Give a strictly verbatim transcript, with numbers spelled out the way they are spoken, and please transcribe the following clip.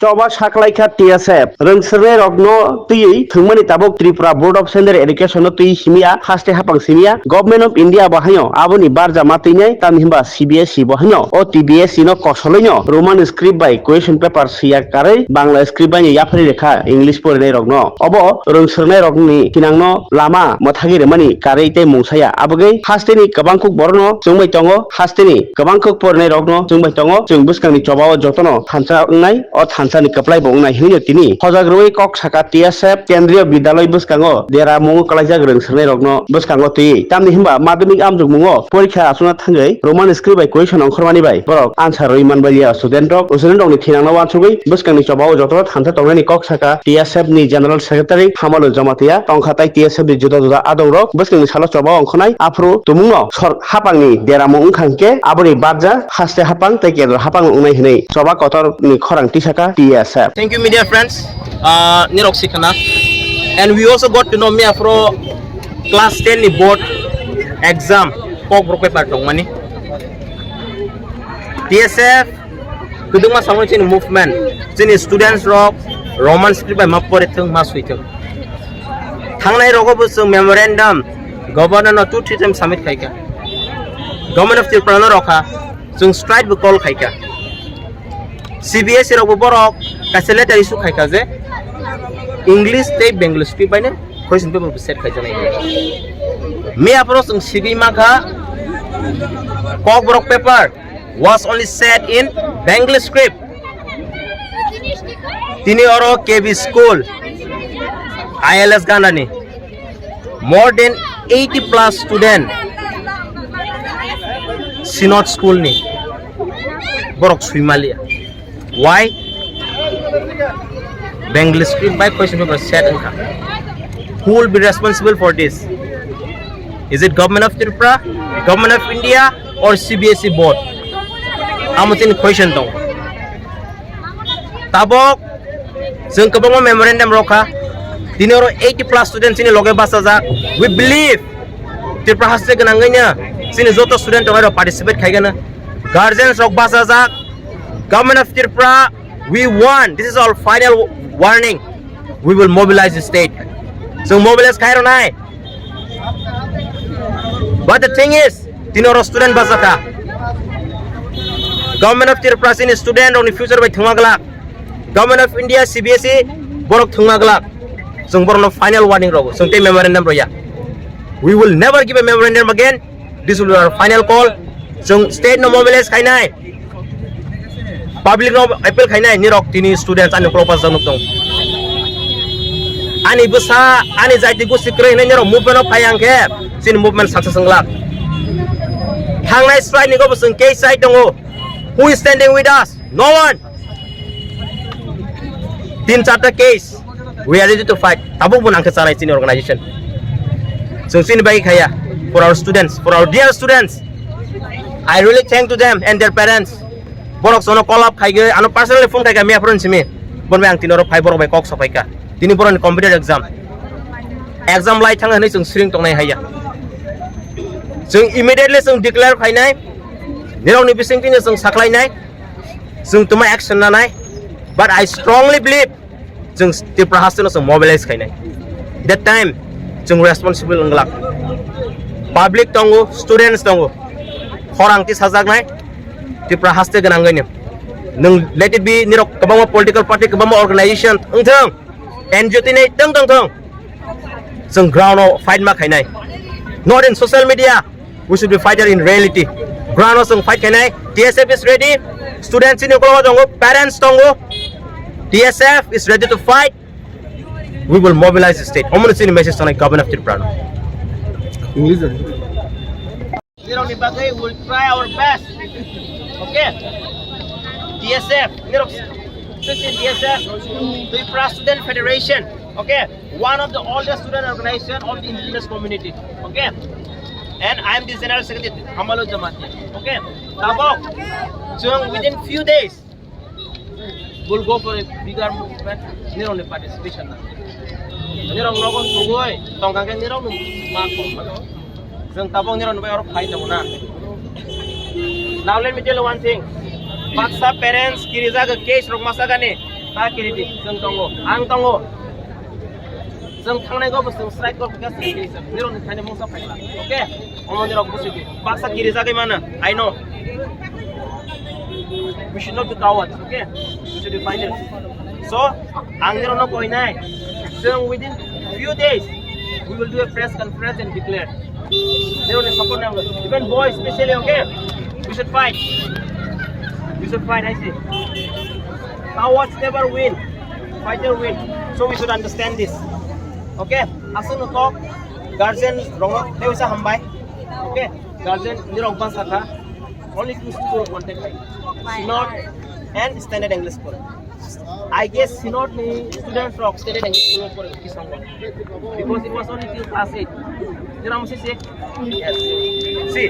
Choba saklaikha T S F. Rwngswrwngnairokno twiwi thwngmani tabuk Tripura Board of Secondary Education no twiwi simiya, haste hapang simiya. Government of India bo haino aboni barja ma twinai, tamni hwnba C B S E bo haino o T B S E no kosoloino Roman script bai question paper swiya karwi Bangla script bai no yapharwi rwkha English porinairokno. Obo rwngswrwngnairokni thinangno lama mwthagwi rwmani karwi tei mungsaya. Abogwi hasteni kwbangkuk borokno chwngbai tongo, hasteni kwbangkuk porinairokno chwngbai tongo. Chwng bwskangni chobao jotono thansa wngnai. O thansani kwplai bo wngnai hwnwi tini hojak rwui kok saka T S F Kendriya Vidyalaya bwskango dera mungo kwlaijak rwngswrwngnairokno bwskango twiwi. Tamni hwnba madhyamik amjokmungo porikha achukna thangwi Roman script bai question ongkhormani bai borok answer rwui manbaliya. Student rok, student rokni thinangno uansugwi bwskangni chobao jotono thansa tongnani kok saka T S F ni General Secretary Hamalu Jamatia tongkha tei T S F ni juda juda adongrok bwskangni salo chobao ongkhornai aphuru tumungno sor hapangni deramung wngkha hwnkhe aboni barja haste hapang tei kendro hapang wngnai hwnwi choba kotorni khorang tisaka T S F. Thank you, media friends. Uh, nirok sikhana. And we also got to know me afro class ten ni board exam kok borok paper tongmani. T S F kwdwkma samung chini movement, chini students rok Roman script bai ma pore thung, ma sui thung. Thangnai rogo bo chwng memorandum governor no two three times submit khaikha. Government of Tripura no rokha, chwng strike bo call khaikha. C B S E rok bo borok kaisa letter issue khaikha je English tei Bengali script bai no question paper bo set khaijaknai. Me aphuru chwng sigwi mankha Kokborok paper was only set in Bengali script. Tini oro K B school, I L S Gandani, more than eighty plus student Synod school ni borok suimalia. Why? Bengali script by question paper set wngkha. Who will be responsible for this? Is it government of Tripura, government of India, or C B S E board? Amo chini question tong. Tabok chwng kwbangma memorandum rokha. Tini oro eighty plus students chini loge bachajak. We believe Tripura haste gwnangwino chini joto student rok participate khaigana. Guardians rok bachajak. Government of Tripura, we want, this is our final warning. We will mobilize the state. So mobilize khai rwnai. But the thing is, tini oro student bachakha. Government of Tripura chini student rokni future bai thwngma glak. Government of India, C B S E, borok thwngma glak. Chwng borokno final warning rogo. Chwng tei memorandum roya. We will never give a memorandum again. This will be our final call. Chwng state no mobilize khainai. Public no appeal khainai, nirok tini students ani ukolog bachajak nuk tong. Ani bwsa, ani jaiti gosti kwrwi hinwi nirok movement o phai ang khe chini movement success wng glak. Thangnai strike ni go bwswng case chai tongo. Who is standing with us? No one. Tin charta case. We are ready to fight. Tabuk bo nangkhe chanai chini organization. Chwng chini bai khaya. For our students, for our dear students. I really thank to them and their parents. Borok sono call up khaigwi, ano personally phone khaikha, miya phone simi. Bon bai ang tini oro phai borok bai kok sapaikha. Tini borokni computer exam. Exam lai thang hinwi chwng siring tongnai haiya. Chwng immediately chwng declare khainai. Nirokni bising tini chwng saklainai. Chwng tuma action nanai. But I strongly believe chwng Tripura haste no chwng mobilize khainai. That time chwng responsible wng glak. Public tongo, students tongo. Khorang ti sajaknai Tripura haste gwnangwino. Nwng let it be nirok kwbangma political party, kwbangma organization wngthong, N G O tini tong tong thong. Chwng ground o fight ma khainai. Not in social media. We should be fighter in reality. Ground o chwng fight khainai. T S F is ready. Students ni ukolog tongo, parents tongo. T S F is ready to fight. We will mobilize the state. Omo chini message tongnai government of Tripura. English. Nirokni bagwi we will try our best. Okay? T S F, nirok, T S F, Tripura Student Federation. Okay? One of the oldest student organization of the indigenous community. Okay? And I am the general secretary, Hamalu Jamatia. Okay? Tabok, chwng within few days, will go for a bigger movement. Nirokni participation na. Nirok nogo sugoi, tongkha khe nirokni ma kom. Chwng tabok nirokni bai oro phai tongo na. Now let me tell you one thing. Baksa parents kirijago case rok masagani. Ta kiri di, chwng tongo, ang tongo. Chwng thangnai go, chwng strike go, kisa kiri sa. Nirok ni thani mungsa phaila. Okay? Omo nirok busi di. Baksa kiri jagwi mano. I know. We should not be cowards, okay? We should be fighters. So, ang nirok no koinai. Chwng within few days, we will do a press conference and declare. Nirok ni support na, even boys specially, okay? We should fight. We should fight, I say. Cowards never win. Fighter win. So we should understand this. Okay? Aswk no kok guardian rok no tebisa hambai. Okay? Guardian nirok ban sakha. Only two school contact hai. Synod and Standard English School. I guess Synod ni students rok Standard English School pore ki song. Because it was only till class eight. Jira musi se. Yes. See,